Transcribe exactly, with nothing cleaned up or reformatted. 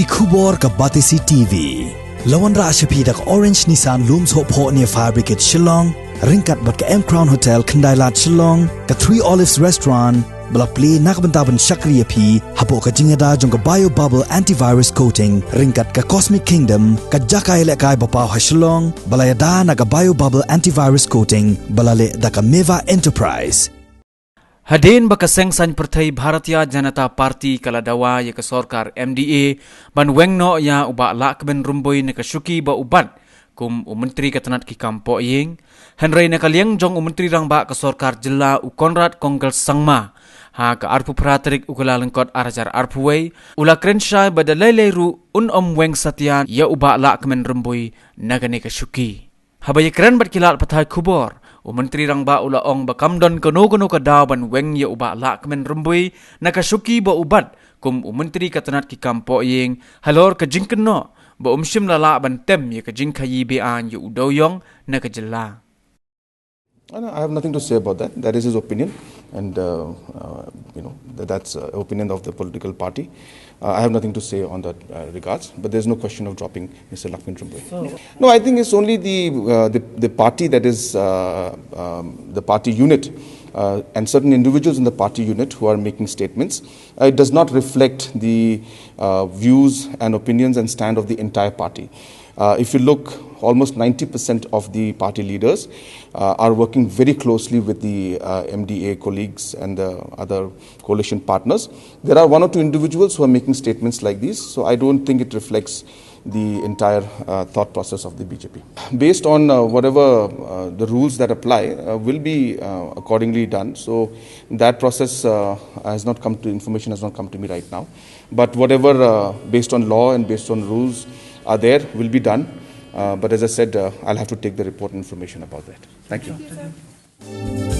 Ki khubor ka Batesi T V. La wanrah sha phi da ka Orange Nissan Lum Sohphoh near Fire Brigade Shillong, ryngkat bad ka M Crown Hotel Khyndailad Shillong, ka Three Olives Restaurant, ba la plie na ka bynta ban shakri ïa phi hapoh ka jingïada jong ka Bio Bubble Antivirus Coating, ryngkat ka Cosmic Kingdom, ka jaka ïalehkai ba paw ha Shillong, ba la ïada na ka Bio Bubble Antivirus Coating, ba la leh da ka Meva Enterprise. Hadien ba ka seng saiñ pyrthei Bharatiya Janata Party ka la dawa ïa ka sorkar M D A ban weng noh ïa u Bah Lahkmen Rymbui na ka shuki ba u bat kum u Myntri ka tnat ki kam pohïing, hynrei na ka liang jong u Myntri Rangbah ka sorkar jylla u Conrad Kongkal Sangma, ha ka arphew phra tarik u Kyllalyngkot ar hajar arphew wei, u la kren shai ba da lei lei ruh un ym weng satia ïa u Bah Lahkmen Rymbui na kane ka shuki. Haba ïakren bad ki lad pathai khubor, u Myntri Rangbah u la ong ba kam don kano kano ka daw ban weng ïa u Bah Lahkmen Rymbui na ka shuki ba u bat kum u Myntri ka tnat ki kam pohïing, halor ka jingkynnoh ba um shym la lah ban tem ïa ka jingkhaïi be-aiñ ïa u dewïong na ka jylla. No, no, I have nothing to say about that. That is his opinion, and uh, uh, you know th- that's uh, opinion of the political party. Uh, I have nothing to say on that uh, regards. But there's no question of dropping Mister Lahkmen Rymbui. No, I think it's only the uh, the, the party that is uh, um, the party unit. Uh, and certain individuals in the party unit who are making statements. Uh, it does not reflect the uh, views and opinions and stand of the entire party. Uh, if you look, almost ninety percent of the party leaders uh, are working very closely with the uh, M D A colleagues and the other coalition partners. There are one or two individuals who are making statements like these, so I don't think it reflects the entire uh, thought process of the B J P. Based on uh, whatever uh, the rules that apply, uh, will be uh, accordingly done. So that process uh, has not come to, information has not come to me right now. But whatever, uh, based on law and based on rules, are there will be done. Uh, but as I said, uh, I'll have to take the report and information about that. Thank you.